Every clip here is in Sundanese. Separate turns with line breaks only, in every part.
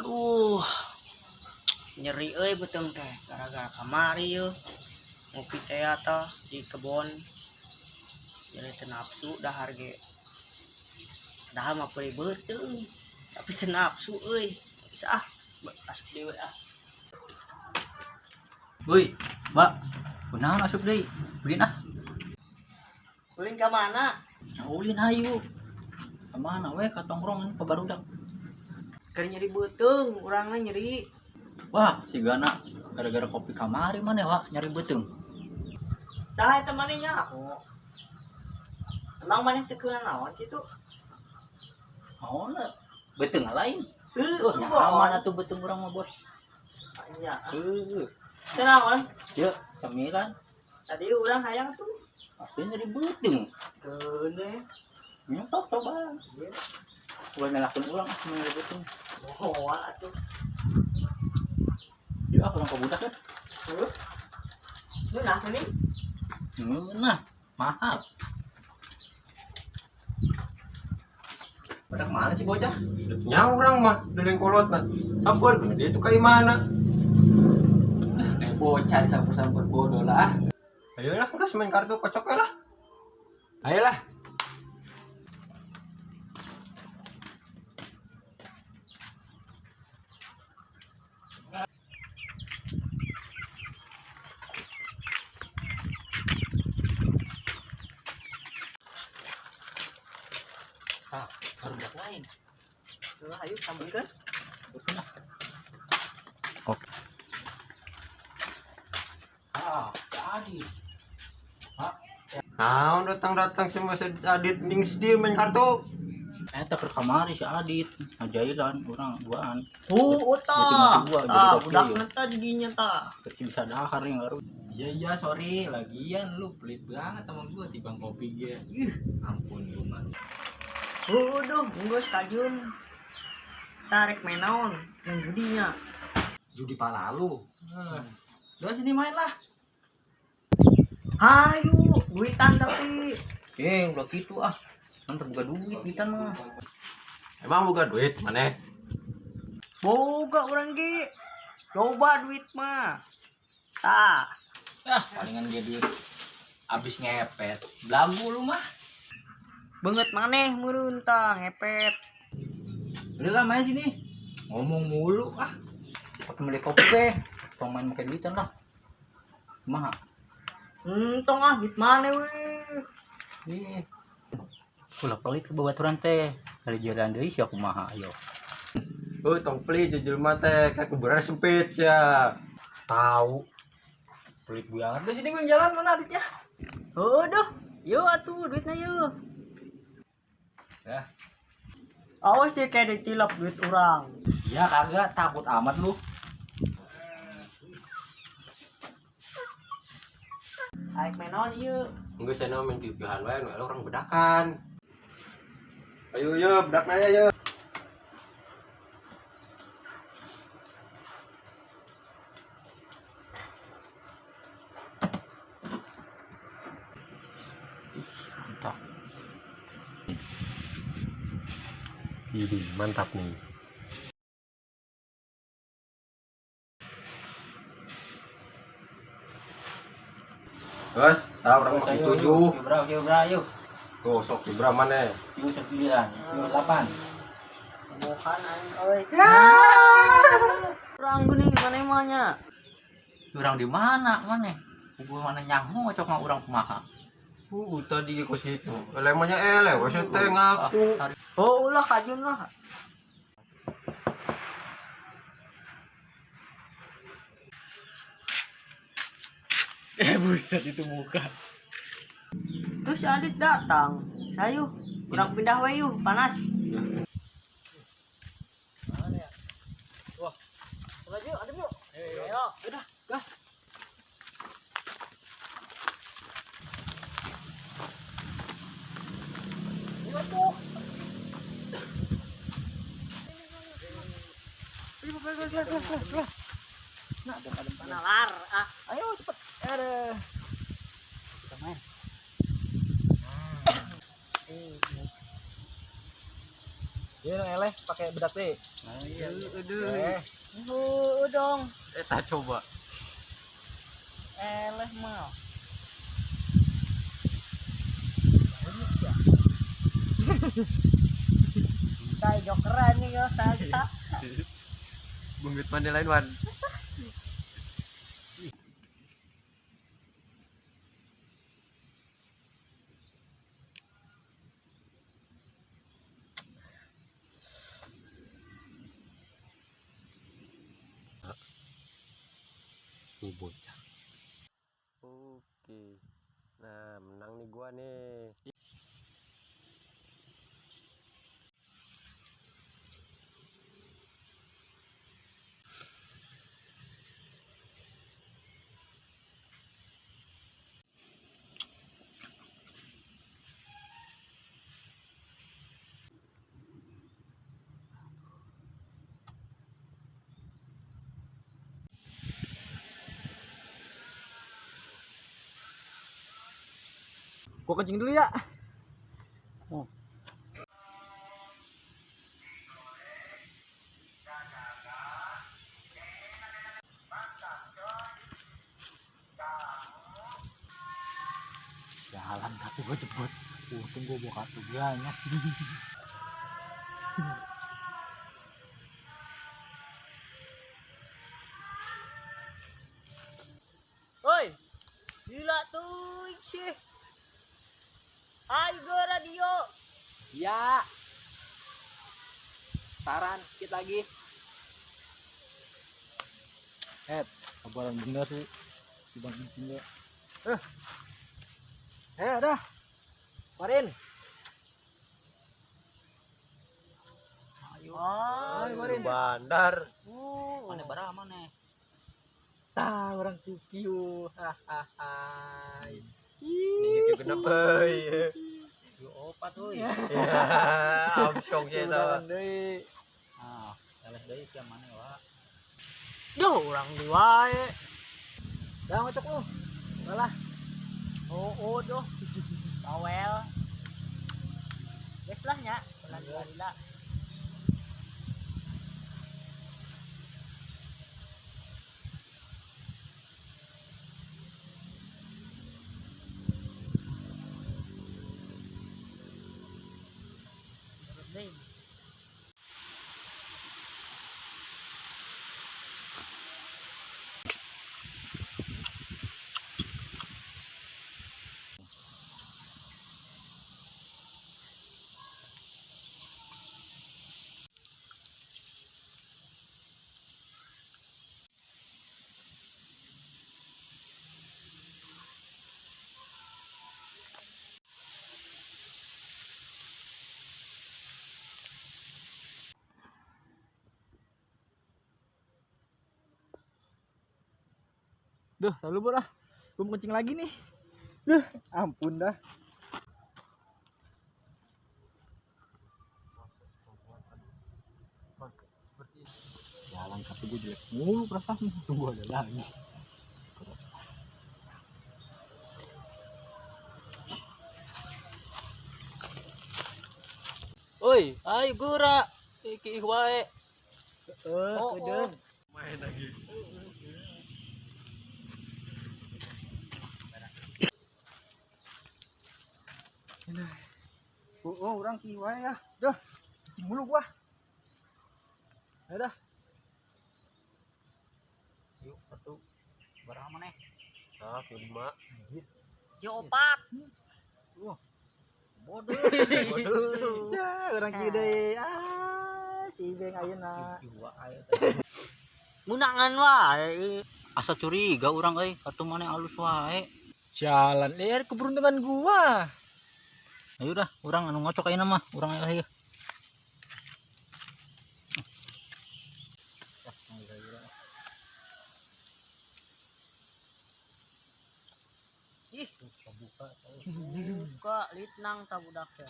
Aduh, nyeri euy beuteung teh gara-gara kamari yeuh. Ngopi teh tah di kebon. Jadi teu nafsu dahar ge. Dahar mah peurih beuteung, tapi teu nafsu euy. Geus ah, asup deui we ah.
Woi, Mbak. Kunaon asup deui? Ulin ah.
Ulin ka mana?
Nah, ulin hayu. Ka mana we ka tongkrongan ka barudak.
Keur nyeri beuteung, urangna nyeri.
Wah, sigana gara-gara kopi kamari mana wah nyari beuteung.
Tah eta maneh nyaho. Emang maneh teu keuna naon kitu?
Naon beuteung lain.
Heuh,
Tuh, nyaman atuh beuteung urang mah, Bos.
Nya.
Heuh.
Teu naon?
Yeuh, cemilan.
Tadi urang hayang tuh.
Tapi nyeri beuteung.
Keun
Nyetok coba.
Iya.
Ulah nyalahkeun urang ah nyeri beuteung.
Moal atuh.
Yeuh, ah urang ka budak ya.
Heuh. Ngeunah geuning.
Ngeunah, mahal. Pada kemana sih bocah?
Nya urang mah deuleng kolot nah. Samper ke dia itu ka imana.
Kayak bocah disamper-samper bodoh lah.
Ayolah geus main kartu kocok we lah.
Ayolah. Ah, baru buat lain.
Heuh, ayo sambungkeun.
Betul lah. Oke. Ah, si Adit.
Naon datang-datang si Mas Adit ning dia main kartu.
Eta keur kamari si Adit, ngajailan urang duaan.
Tuh,
Beuteung
tah.
dua, jadi
Tah,
kopi,
budak
yeuh.
tah di dinya tah.
Keur bisa dahar yang ngaruh.
Iya iya sorry, lagian lu pelit banget sama gua tibang kopi ge. Ih, ampun lu mah.
Heuh, duh, geus kajun. Tarik main naon yang judinya.
Judi pala lu. Udah sini main lah.
Hayu, duitan tapi.
Eh, udah gitu ah. Kan terbuka duit duitan mah.
Emang boga duit maneh?
Boga urang ge. Loba duit mah. Tah,
Ah, palingan ge duit abis ngepet. Belagu lu mah.
beungeut maneh meureun tah ngepet.
Udah lah main sini. Ngomong mulu ah.
Pakai beli kopi be. Tong main pakai duitan lah. Kumaha?
Entong ah duit maneh we.
Ih. Ulah pelit ke babaturan teh. Dari jalan deui sia kumaha ayo.
Oh, tong pelit jelema teh kayak kuburan sempit ya.
Tahu. Pelit banget. Udah sini gue yang jalan mana Aditnya?
Heuh duh. Yeuh atuh duitna yeuh.
Ya.
Awas dia kayak ditilap duit urang.
Ya kagak takut amat lu.
Aik main naon ieu?
Geus cenah main kieu-kieuan wae nu orang bedakan. Ayo yo bedak na yo.
Mantap.
Ini mantap nih. Terus, tahu orang mau tujuh.
Bro, yuk bro, yuk.
Tuh, sok Ibra mana?
Yuk 9, yuk 8.
Bukan aing euy. Urang geuning maneh mah nya.
Urang di mana mana? Gua mana nyaho cok mah urang kumaha.
Tadi kos gitu. Lemanya eleh, wes teh ngaku.
Ah,
Oh, ulah kajun lah.
Eh buset itu muka.
Terus si Adit datang. Sayuh, urang pindah we yuh, panas.
Mana ya? Wah.
Ulah yuk, adem yuk. Ayo.
Udah, gas.
Yuk tuh.
Nah, adem
Mana lar ah.
Ayo cepet. Ada. Kita main.
Iya nu eleh pakai bedak teh.
Nah, iya.
Aduh.
Heueuh dong.
Eta coba.
Eleh mah. Kayak jokeran nih yo salsa.
Bungut mana lain wan. Ini bocah. Oke. Nah, menang nih gua nih.
Gua kencing dulu ya.
Oh.
Jalan kartu gua jebot. Untung gua bawa kartu banyak.
Oi. Gila tuh sih. Ayo go radio.
Ya. Saran dikit lagi. Kabaran bener sih. Si Bang Incing ya. Dah. Keluarin.
Ayo.
Oh,
keluarin.
Bandar.
Mana barang mana?
Tah, orang kieu. Hahaha.
Ini kieu kenapa euy.
Yo opat euy.
Ya, amsyong sih eta.
Deui.
Ah, eleh deui sia mana wa.
Duh, urang di wae.
Dah ngocok lu. Malah.
Oh, duh. Bawel. Geus lah nya, ulah lila.
Duh, lalu bor ah. Gua mau kencing lagi nih. Duh, ampun dah. Jalan kartu gue jelek mulu perasaan. Tunggu ada lagi.
Oi, ayo geura. Iki wae.
Oh, oh.
Main lagi.
Oh, orang ki wae ya. Duh, kencing mulu gua. Ya dah.
Yuk, kartu barang mana?
Ah, kieu lima.
Yo opat.
Bodoh.
Waduh.
Ya, orang ki deui. Ah, si Beng ayeuna.
Munangan wae.
Asa curiga urang euy, kartu mana alus wae.
Jalan liar keberuntungan gua.
Ayo dah, urang anu ngocok ayeuna mah, urang eleh ieu.
Ih, buka litnang ta budak teh.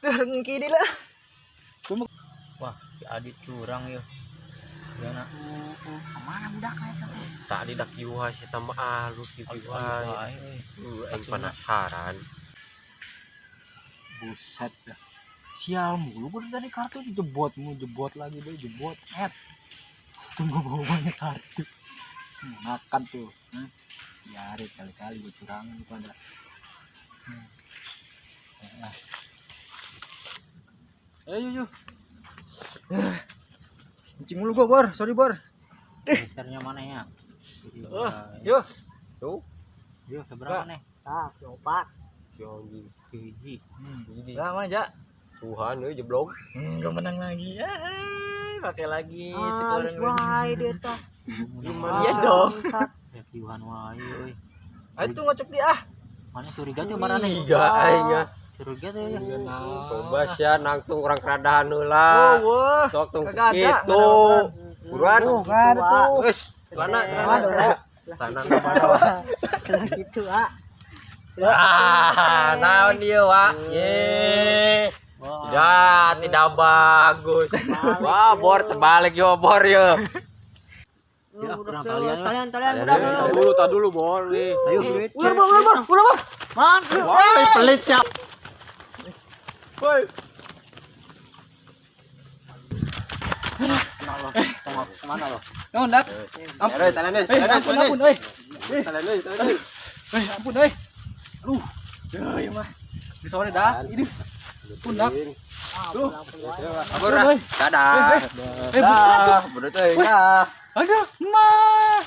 Ngki lah.
Wah, si Adit curang ya. Ya nak.
Kemana budak eta teh?
Tadi dak yuha si tambah alus gitu
Alus
wae.
wae euy.
Aing penasaran.
Buset dah. Sial mulu gua dari kartu dijebot mu, jebot lagi deh, jebot. Et. Tunggu bawa banyak kartu. Makan tuh. Biarin kali-kali gua curangin pada. Ayo yuk. Kencing mulu gua, Bor. Sorry, Bor.
Gesernya mana ya?
Oh, yuk.
Tuh.
Yo, seberapa nih?
Tah, opat.
Yo anjing.
Hiji.
Hiji.
Lah, mana, Ja?
Tuhan euy jeblok.
Gua menang lagi. Ya, pakai lagi
Halus wae dia tah.
Gimana?
Iya dong.
Reviewan wae euy.
Ayo tuh ngocok dia ah.
Mana curiga tuh marane?
Tiga aing ah.
Curiga tuh ya.
Coba sia nangtung urang keradahan heula.
Wah,
Sok tung
kagak ada,
kitu. Buruan.
Oh, nggak ada tuh.
Wes, celana, celana. Celana mana?
Gitu, ah.
Ah, naon ieu, Wak? Ye.
Wah.
Ya, tidak bagus. Wah, bor terbalik yo, bor yo.
Ya, kurang kalian, ya.
Kalian, kalian,
Kalian,
budak.
ya.
Dulu,
tar dulu, bor nih.
Ayo.
Ular, Bor, ular, Bor, ular, Bor. Man,
Wah, pelit siap. Woi.
Kemana lo? Kemana lo?
Naon, Dak?
Ampun, talan
Eh, ampun, ampun, euy.
Talan talan.
Eh, ampun, euy. Aduh. Ya, ya mah. Bisa sore dah. Ini. Pundak. Tuh.
Abur ah. Dadah.
Eh, bukan.
Dah, bodoh teh. Dah.
Aduh, mah.